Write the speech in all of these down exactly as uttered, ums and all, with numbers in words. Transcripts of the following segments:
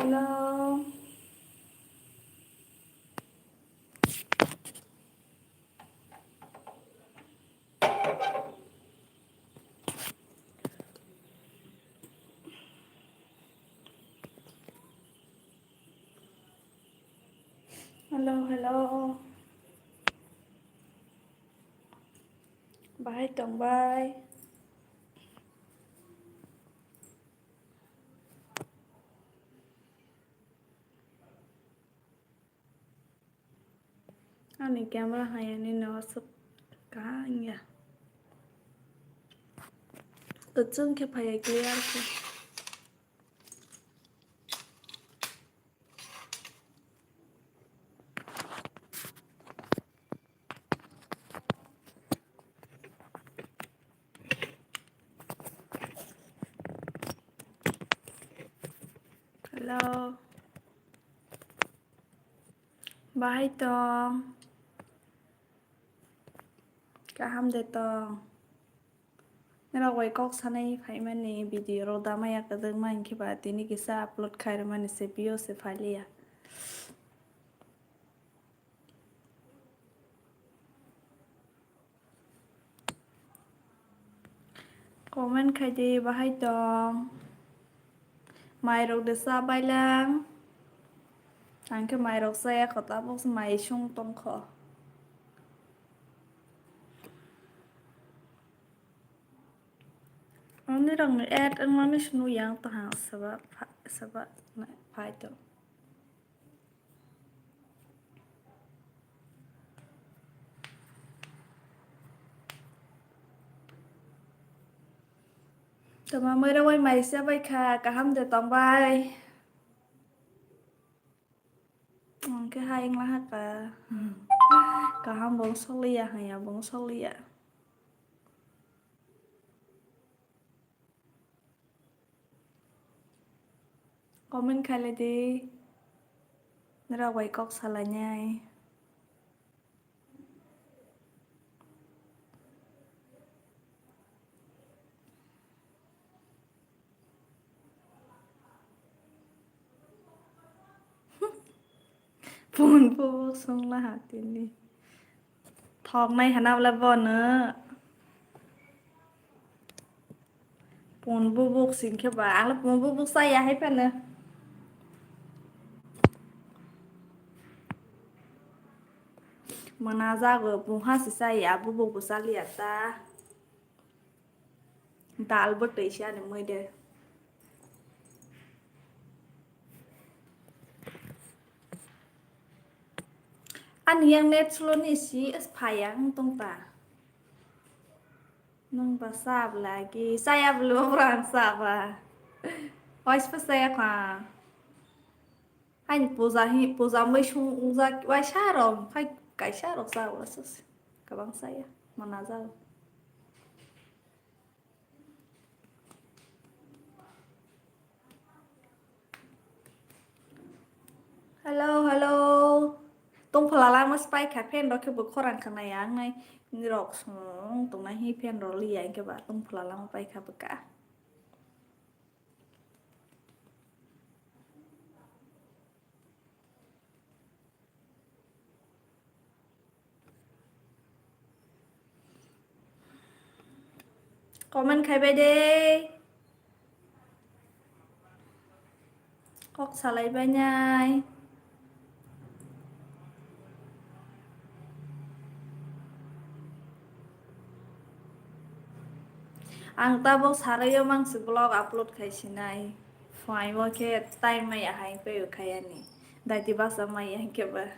Hello. Hello, hello. Bahai tong bai. Ani camera hayani no aswk kaham ya. Kwchwng khe phaiya clear khe. Hello. Bahai tong? Kaham de tong? Norok bai kok sanai phaimani video rok damaya kwdwkma hinkhe ba tini kisa upload khairwmani se views se phailiya. Comment khai di, bahai tong? Mai rok de cha bailang. Ang khe mai rok chaya kho, tabuk mai sung tong kho. Ani rok ni add wngmani sunu yang tong ha, saba, saba phai tong. Tama mwrwngwi mai se bai kha, kaham de tong bai? Ang khe ha wngla ha ka. Kaham bo wng sokliya, haya bo wng sokliya. Comment khailai di, norok bai kok salainai. Pun pubuk songla ha tini. Thoknai hana bwle bono. Pun bubuk sing khe ba, ang le pun bubuk chaya hai phano. Mona jago, pun ha si chaya, bubuk bo chaliya ta. Dal bo twi si ani mui de. Ani yang net slow ni si es phaya wng tong ta. Nwng ba sa bwla ki, chaya bwla bo ang sa ba. Waisa chaya kha. Hain puja hi, puja mui sung ungjak, waisa rok, khai kaisa rok sa bwla sus. Kabang saya, mana jao. Hello, hello. Tongphla lama se paikha, fan rok khe bo khorang kha nai ang nai. Nirok song tongnai hi fan rok liya hinkhe ba tongphla lama paikha bwkha. Comment khai bai de. Kok salai bai nai. Ang tabok sarai o mangsi vlog upload khai sinai. Phuaio khe time maya hai phaio khai ani. Daiti basa maya hinkhe ba.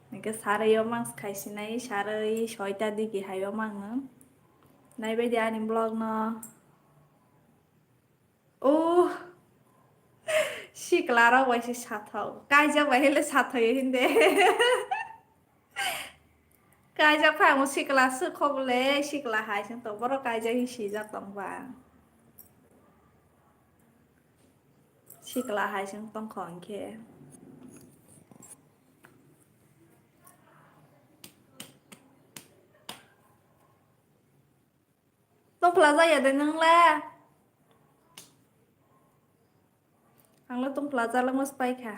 Hinkhe sarai o mangsi khai sinai, sarai soita digi hai o mango. Naibai di ani vlog no. Oh, sikla rok bai se sathok. Kaijak bai hile sathoyo hinde. Kaijak phai mo sikla se khobole, sikla hai se to borok kaijak hi sijak tong ba. Sikla hai se tong kho hinkhe. Tongphla jaya de nwng le? Ang le tongphla jalangma se paikha.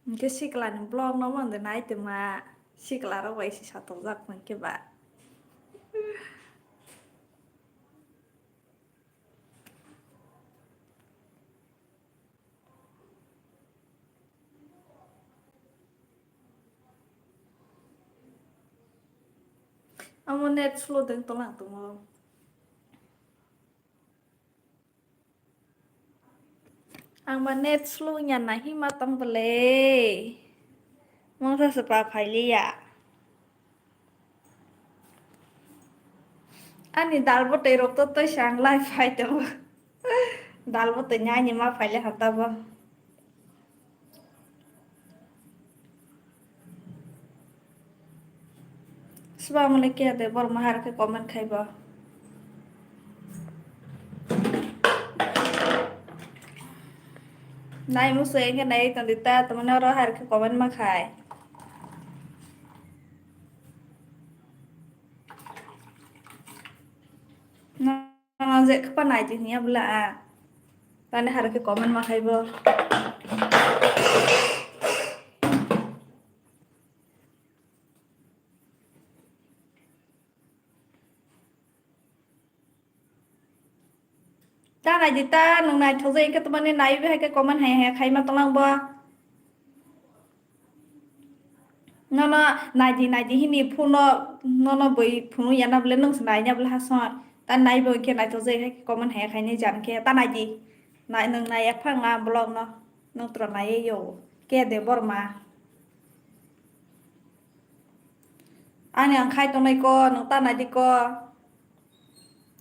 Hwnkhe sikla ni vlog no mande nai tongma, sikla rok bai se satokjak hwnkhe ba. Amo net slow deng tolang tongo. Ang ba net slow ya na hima tong bole. Mungsa se pa phailiya. Ani dal bwtwi rok to twi sang lai phai tongo. Dal bwtwi ni ani ma phaile hata bo. Swbamani khe de borok ma har khe comment khai bo. Nai musu engkhe nai tong di ta, tamani oro har khe comment ma khai. Nono je khapa nai di hinya bwla a. Tani har khe comment ma khai bo. Ta nai di ta, nwng naithok jai khe tamani nai bai hai khe comment hai hai khai ma tong lang bo. Nono naidi naidi hini phone no, nono bui phone ya na bole, nwng se nai na bole ha song. Ta nai bo khe naithok jai hai comment hai khai ni jan khe ta naidi. Nai nwng nai ya phang a vlog no. Nwng tro nai yo. Ke de borma. Ani ang khai tongnai ko, nwng ta naidi ko.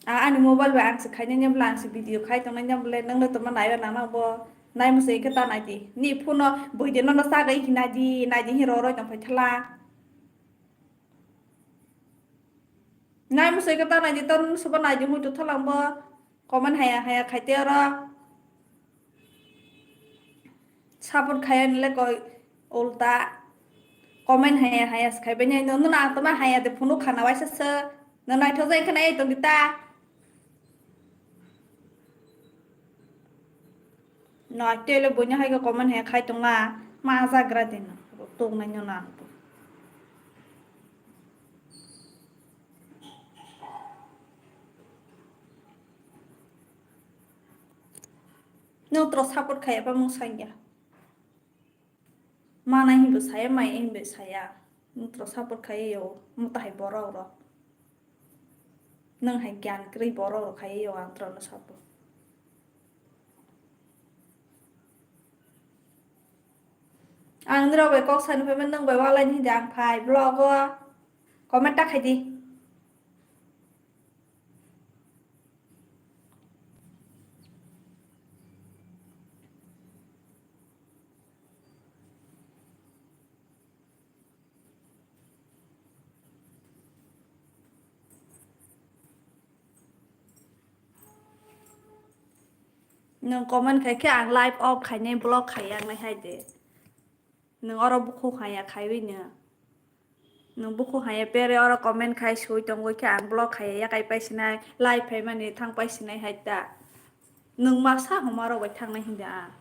A, ani mobile bai ang se khainai bwla, ang se video khai tongnai bwle, nwng no tongma naiba nang bo. Nai musu khe ta naidi. Ni phone no bui de nono sagai hi naidi, naidi hi roroi tong phai thala. Nai musu khe ta naidi, ton suba naidi hui to thalang bo. Comment haya haya khai te oro. Support khaya ni le koi ulta. Comment haya haya se khai bini no, no na toma haya de phunu khana waisa se. No naithok jai khana ei tong di ta. No tele bunya hai comment haya khai tong la. Ma jagra din. Tong nai no na. Nwng tro support khaya ba mung sanya. Mana hinbo saya, mai hinbo saya. Nwng tro support khaya yo, muta hai borok rok. Nwng hai gyan kwrwi borok rok khaya yo ang tro no support. Ang nirok bai kok sani phai nwng bai walai ni hinwi ang phai vlog o comment ta khai di. Nwng comment khai khe ang live off khainai, block khai yang nai hai de. Nwng oro bukhuk haya khaiwi no. Nwng bukhuk haya pere oro comment khai sui tongwi khe ang block haya yakai paisinai, live phaimani thang paisinai hai ta. Nwng masa homa rok bai thangnai hinda ang.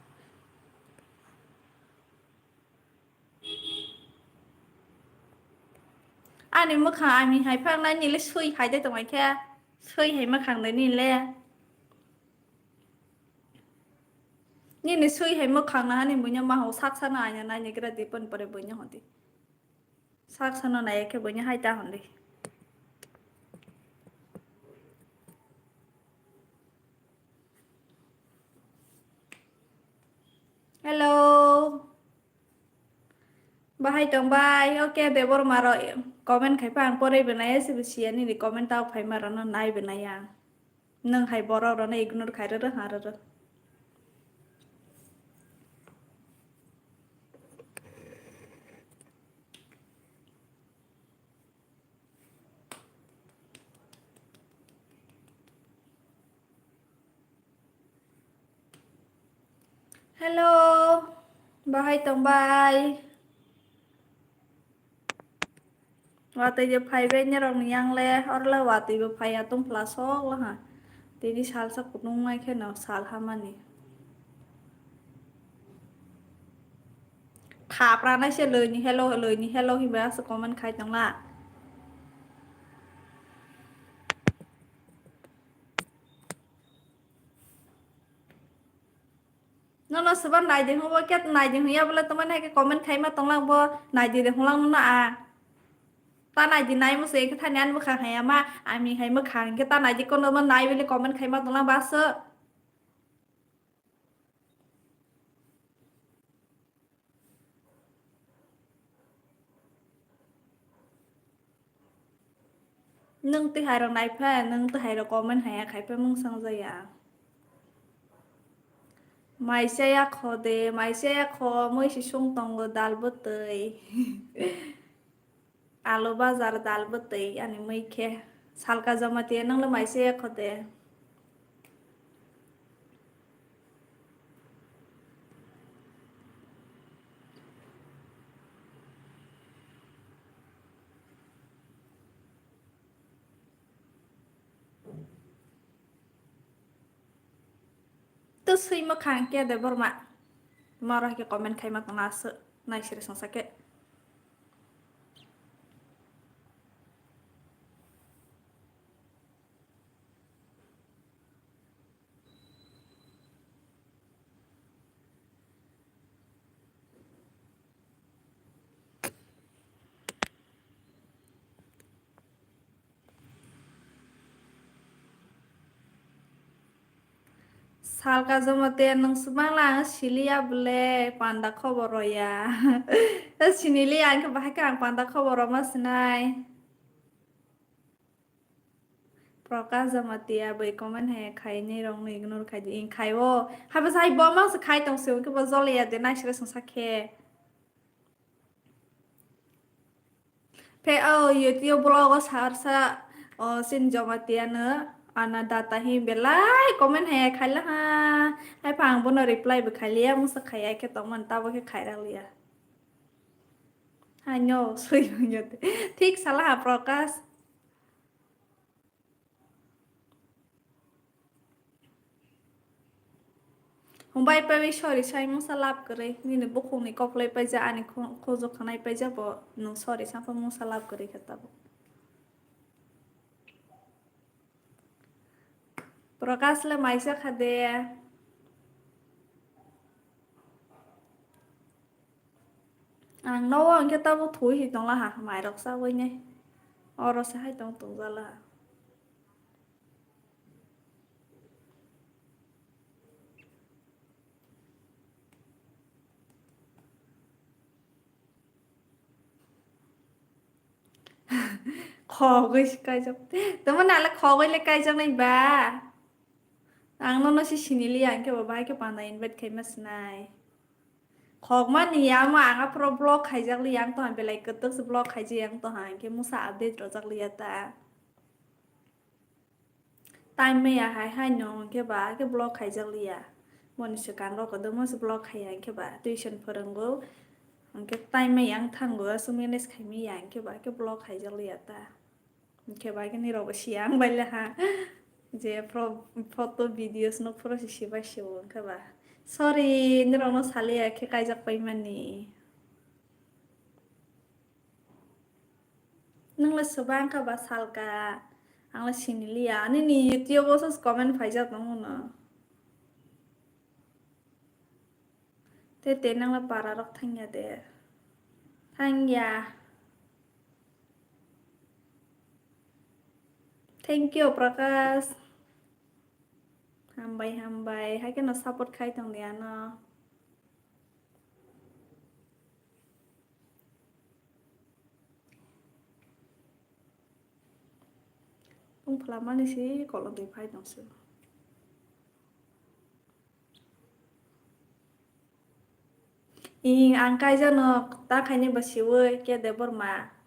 Ani mwkhang ani hai phang nai nile sui hai de tongmai khe. Sui hai mwkhang de nile. Nini sui hai mwkhang na hani buino ma ho sak sana aina nai ni gra di pon pore buino hodi. Sak sana nai khe buino hai ta hon di. Hello. Bahai tong bai, oke, Debor maro comment khai pa ang poroi bwnai, se bwsiya nini comment tao phai maro no nai bwnai ang. Nwng hai borok rok no ignore khai rw rw ha rw rw. Hello, bahai tong bai? Watwi je phaibai norokni yang le, oro le watwi bo phaiya tongphla sok laha. Tini salsa kutung nai kheno sal hamani. Khapra nai se loi ni hello, loi ni hello hinba se comment khai tongla. Nono soba naidi hwnba khe naidi hwnya bole tongmani hai khe comment khaima tonglang bo naidi de hwnlang nono a. Ta naidi nai mo se khe thani ani bwkhang hai ama ami hai mwkhang khe ta naidi kono ma nai bole comment khaima tonglang ba so. Nwng twi hai rok nai pha, nwng twi hai rok comment haya khai pha mung sangjaya. Mai chaya kho de, mai chaya kho, mui si sung tongo dal bwtwi. Alu bajar dal bwtwi ani mui khe. Salka Jamatia nwng le mai chaya kho de. To swi mwkhang khe de borma. Moro hai khe comment khaima tong aswk. Naisiri songsa khe. Salka Jamatia nwng swbangla ang siliya bole panda khobor roya. Siniliya ang khe bahai khe ang panda khobor roma sinai. Prakash Jamatia bai comment hai khainai rokno ignore khai di, ing khai o. Haba sai bo mang se khai tong se, hwnkhe bo joliya de, naisira songsa khe. Phe o YouTube vlog o sarsa, o, sin Jamatia no, ana data hi belai comment hai khaila ha. Hai pha ang bono reply bo khailiya, musa khaiya khe tongmani, tabo khe khairak liya. Hai no, soi hwnyo de. Thik sala ha Prakash. Hwnbai paiwi sorry sai mungsa lab kwrwi. Nini bukhukni koplai paija, ani khu-, khuju khwnai paija bo nwng sorry sa pha mungsa lab kwrwi khe tabuk. Prakash le maisa kha de. Ang nogo hwnkhe tabuk thwi si tongla ha, mairok chawi nai. Oro se hai tong tongjala ha. Khogwi se kaijak. Tamo nale khogwi le kaijak nai ba. Ang nono se siniliya, ang khe bo bahai khe panda invite khaima sinai. Khokmani ya, omo ang aphuru vlog khaijak li yang toha, belai kwtwk se vlog khaijak yang toha, ang khe musa update rojak li ya ta. Time maya hai hai no hwnkhe ba khe vlog khaijak li ya. Moni swkang rok kwdwkma se vlog khaiya hwnkhe ba tuition phwrwngo. Hwnkhe time maya wng thango, aswk manage khaimaya hwnkhe ba khe vlog khaijak li ya ta. Hwnkhe ba khe nirok bo siya ang bai le ha. Je pro-, photo videos no phuru se sibai se o hwnkhe ba. Sorry, nirok no saliya khe kaijak paimani. Nwng le swbang kha ba salka, ang le siniliya. Nini YouTube o se comment phaijak tongo no. Te te nwng le para rok thangya de. Thangya. Thank you, Prakash. Hambai, hambai. Hai kheno support khai tong di ano. Tong phalamani si kolom twi phai tong si. Ih, ang kaijano ta khaini ba siwi khe Debbarma.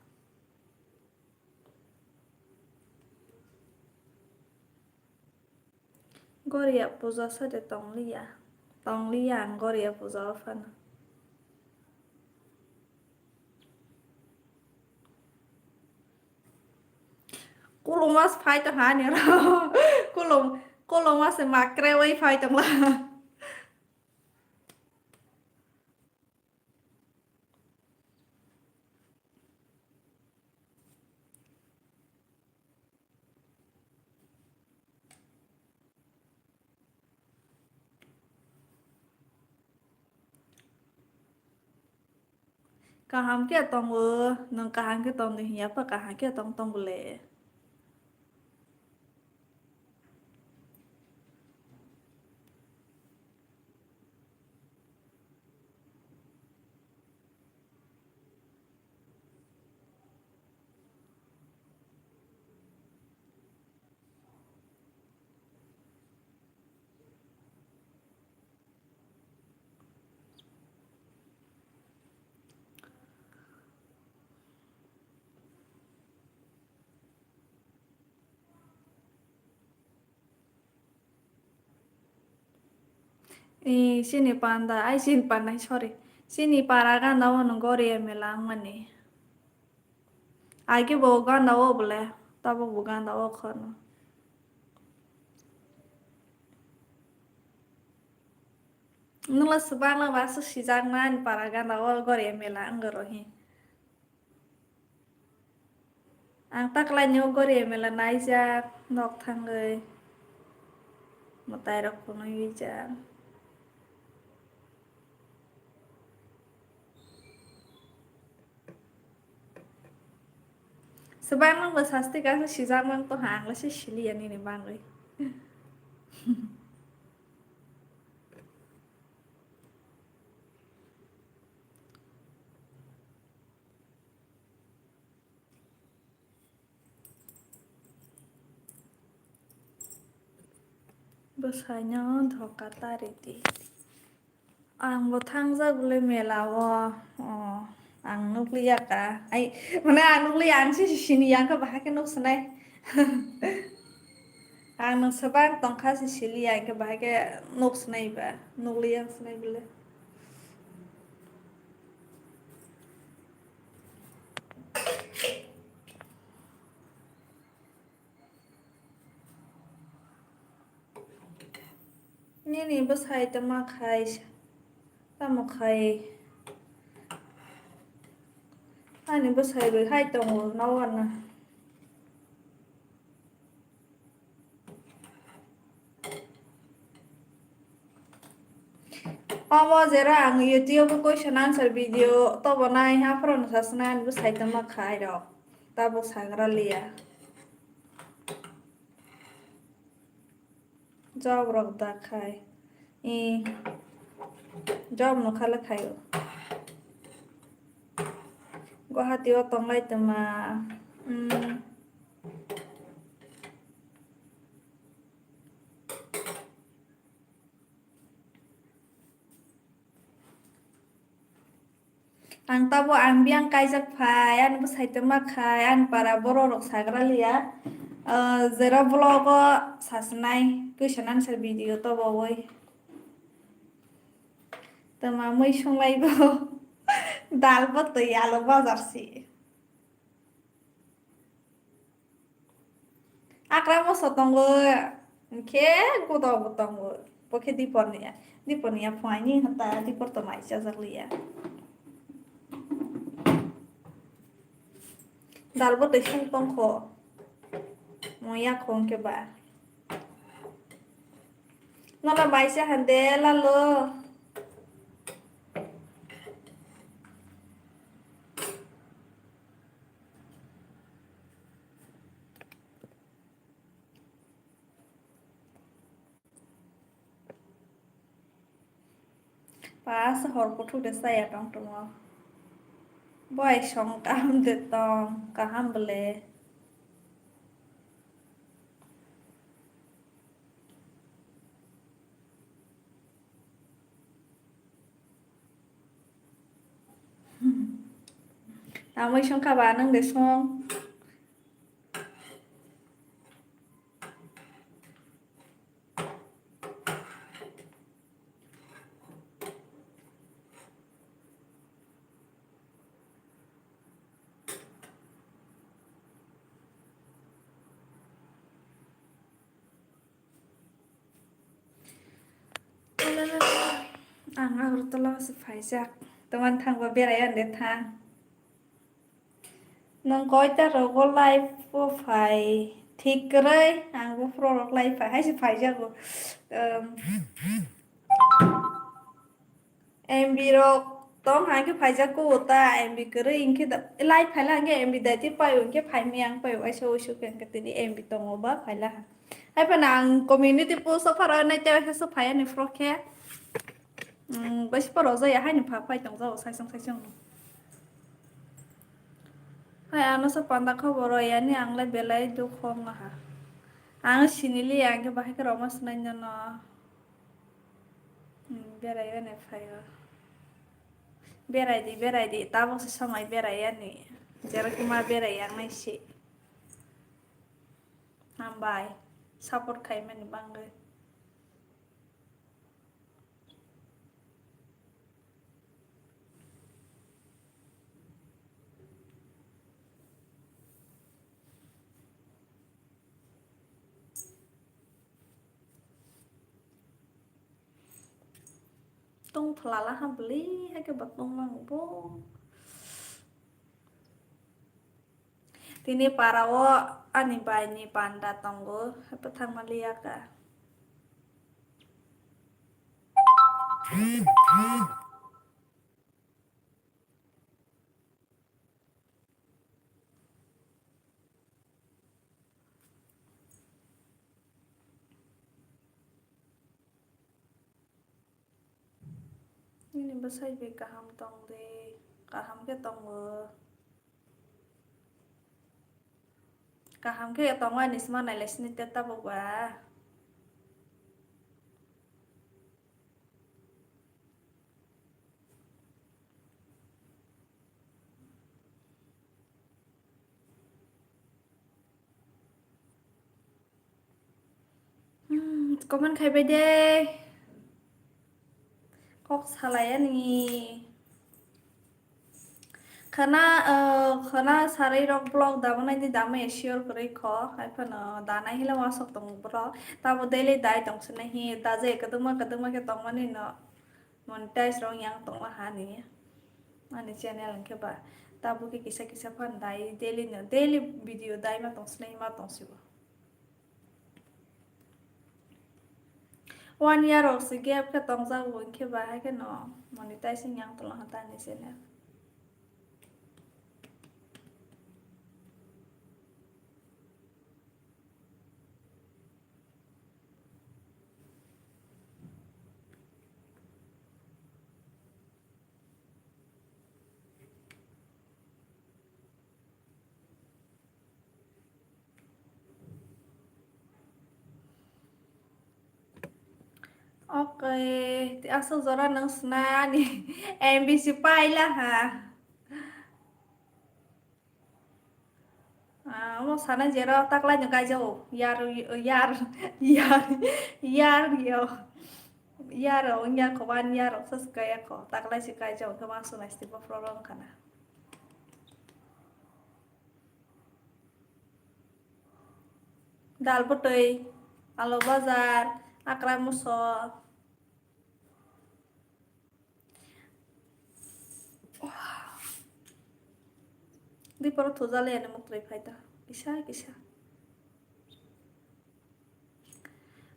Goria puja sade tongliya. Tongliya ang Goria puja o phano. Koloma se phai tong ha ni oro. Kolom, koloma se makre oi phai tong la. Kaham khe tongo, nwng kaham khe tongdi hinya pha, kaham khe tong tong bole. Ee, chini panda, ai, chini panda, sorry. Chini para gana o no Goria mela wngmani. Agi bo gana o bole, tabuk bo gana o khono. Nwngla swbangma basu sijaknai ani para gana o Goria mela wngwi rw hi. Ang ta kwlaini o Goria mela naijak, nok thangwi mwtai rok phunugwi wijak. Swbangma bo sasti kaisa sijak mang tongkha, ang le se siliya nini bagwi. Bwsaino dhoka ta ridi. Ang bo thangjak le mela o, o, ang nukliya ka. Ai, mane ang nukliya, ang se sini yang khe bahai khe nuk sinai. Ang nwng swbang tongkha se siliya, hwnkhe bahai khe nuk sinai ba, nukliya sinai bole. Nini bwsai tongma khai, tamo khai? Ani bwsai bai hai tongo, no wana. Omo jera ang YouTube o question answer video tobo nai, aphuru no sasnai, ani bwsai tongma khai rok. Tabuk sagra liya. Job rok da khai. I job no khala khaio. Guwahati o tonglai tongma. Mm. Ang tabo ang biyang kaijak phai, ani bwsai tongma khai, ani para borok rok sagra liya. Ah, jera vlog o sasinai, question answer video tobo oi. Tama mui sunglai bo. Dal bo twi alu bajar si. Akra moso tongo, hwnkhe godo bo tongo. Bo khe dipor ni ya, dipor ni ya phung ani hata dipor to mai chajak liya. Dal bo twi sung tongkho, mo ya khong khe ba. Nono bai se hande lalo. Pas hor kuthuk de saya tong tongo. Bai song kaham de tong, kaham bele. Tamoi song kha ba nang de song. Ang Agartala se phaijak. Toman thangba berai ande thang. Nwng koita rogo live o phai? Thik kwrwi, ang buphuru rok live phai hai se phaijago. Um, M B rok tong hai khe phaijak ko ta, M B kwrwi hinkhe da, live phaila hinkhe M B daiti paio hinkhe phaimaya ang paio, aisa uisu khe hinkhe tini M B tongo ba phaila ha. Hai phano ang community post o pharo nai tei waisa se phai ani phro khe. Hmm, baisi pharo jaya haini pha phai tong jao saisong saisong. Hai ano se panda khobor rw yani ang le belai dukh wng ha. Ang sinili ang khe bahai khe roma swnai nw no. Hmm, berai ani phaio. Berai di, berai di, tabuk se samai berai ani. Jera khe ma berai yang nai se. Hambai, support khaimani bangwi. Tong phlala ha bwlwi hai khe ba tong mang bo. Tini para o ani bai ni panda tongo, hai bwthang ma liya kha. Nini bwsai bai kaham tong de, kaham khe tongo. Kaham khe tongo ani sima nailai sini te tabuk ba. Hmm, comment khai bai de. Kok salai ani. Khana, uh, khana sarai rok vlog da banai di, da maya sure kwrwi kho. Hai phano da nai hila wasok tong borok. Tabo daily dai tong sini hi da je kaduma kaduma khe tong mani no. Monetize rok yang tongma ha ni ani channel hwnkhe ba tabuk khe kisa kisa phan dai daily no, daily video dai ma tong sinai ma tong sibo. One year rok se gap khe tong jago hwnkhe ba hai khe no monetize yang tong ha ta ani channel. Okay, aswk jora nwng swnai ani M B C paila ha. Ah, omo sana jero taklai no kaijao. Yar, yar, yar, yar yo. Yar o, wngya ko, ban yar o, sas kaya ko. Taklai si kaijao, khe ma sunai sti bo problem kana. Dal bwtwi, alo bajar, akra muso. Diporo thujalai ani muktwi phai ta kisa kisa.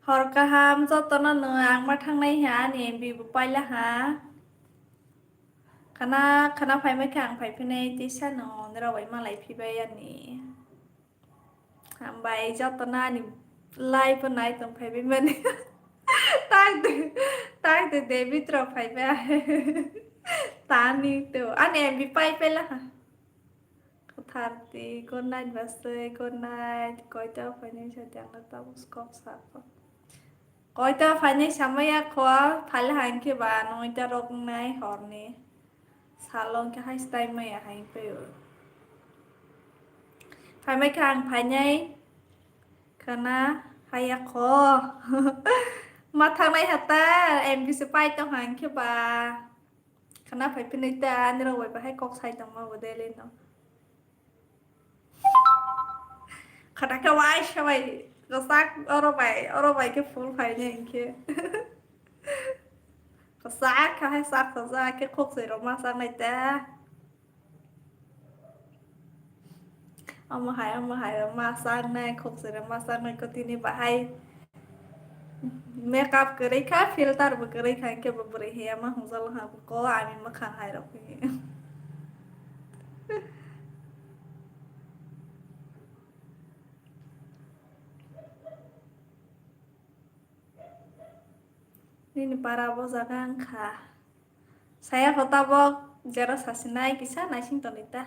Hor kaham jotono no ang ma thangnai ha ani M B bo paila ha. Khana khana phai mai kha ang phai phinai tisa no nira bai malai phibai ani. Hambai jotono ani live o nai tong phaibai mani. Tak de, tak de David rok phaibai. Tani to ani M B pai pela ha. Kwthar ti, good night basai, good night. Koita phainai sa tang na tabuk kok sa ko. Koita phainai samaya kho, phaila hangkhe ba noita rok nai horni. Salo hwnkhe hai style maya hai paio. Phaimai kha ang phainai khana haya kho. Ma thangnai hata M B C pai tong hangkhe ba. Khana phai phinai ta ani rok bai bahai kok sai tongma bo daily no. Khata khe waisa bai kwchak oro bai, oro bai khe full phainai hinkhe. Sak kha hai sak sajak khe khok soi rok ma sak nai ta. Omo hai, omo hai rok ma sak nai, khok soi rok ma sak nai ko tini bahai. Makeup kwrwi kha, filter bo kwrwi kha, hwnkhe bo bwrwi hiya ma hwngjalo ha ko ani mwkhang hai rok. Nini para bo jaga wngkha. Saya kho tabok jera sasinai kisa naising tonwi ta.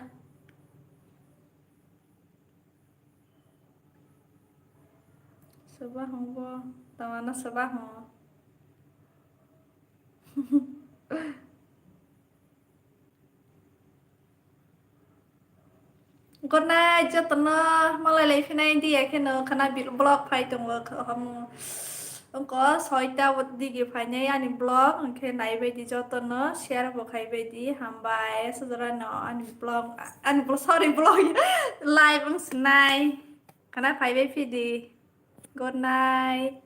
Soba hwngo, tamano soba hwngo. Good night, jotono malai lai phinai diya kheno khana bil-, vlog phai tongo kha-, hamu. Ongko soita digi phainai ani vlog, hwnkhe naibaidi jotono share bo khaibaidi, hambai sujorano ani vlog, ani vlog, sorry, vlog, live wng sinai. Khana phaibai phidi. Good night.